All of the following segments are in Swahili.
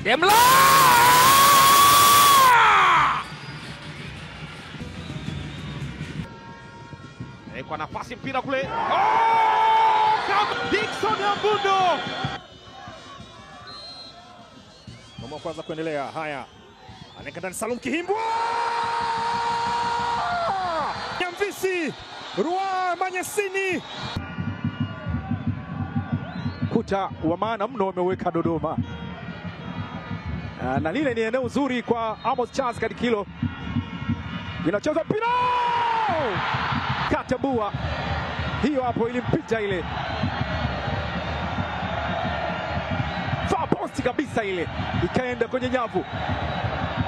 Demla! Kwa nafasi mpira kule. Oh! Dickson Ambundo. Mwa kwanza kuendelea. Haya. Anaweka ndani Salum Kihimbwa. Nyamvisi. Rua Manyesini. Kuta wa maana mno wameweka Dodoma. Na lile ni eneo zuri kwa Amos Charles katika hilo. Inacheza mpira. Katambua. Hiyo hapo ilimpita ile. Far post kabisa ile. Ikaenda kwenye nyavu.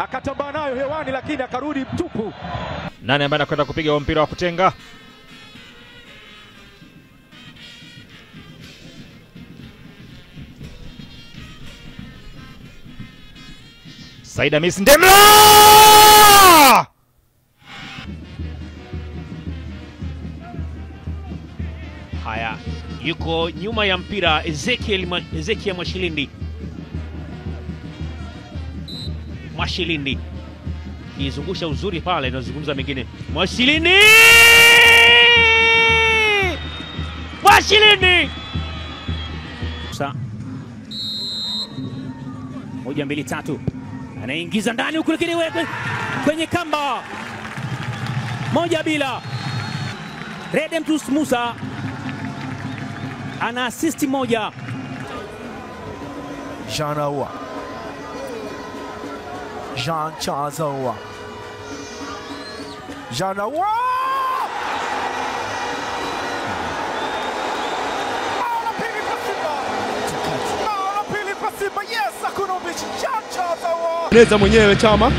Akatambaa nayo hewani lakini akarudi mtupu. Nani ambaye anakwenda kupiga mpira wa kutenga? Said Hamis Ndemla! Haya, yuko nyuma ya mpira Ezekiel Mwashilindi. Mwashilindi kizungusha uzuri pale, nazungumza mengine. Mwashilindi! Mwashilindi! Sasa 1 2 3. Anaingiza ndani huku lakini kwenye kamba. 1-0. Redemptus Musa ana assist moja. Jean Ahoua. Jean Charles Ahoua. Jean Ahoua! Neza mwenyewe Chama.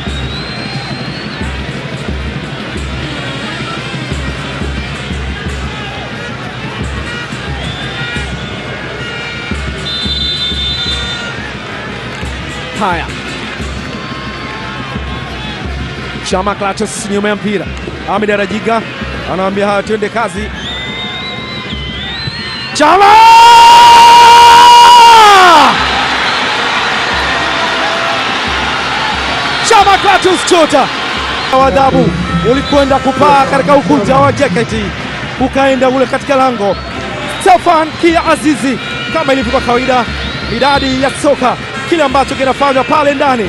Haya. Chama Clatous nyuma ya mpira. Ahmed Arajiga anawaambia haya, twende kazi. Chama! Chama Clatous Chota. Wadhabu ulikwenda kupaa katika ukuta wa JKT, ukaenda ule katika lango. Stefan Kia Azizi, kama ilivyo kwa kawaida, idadi ya soka, kile ambacho kinafanywa pale ndani.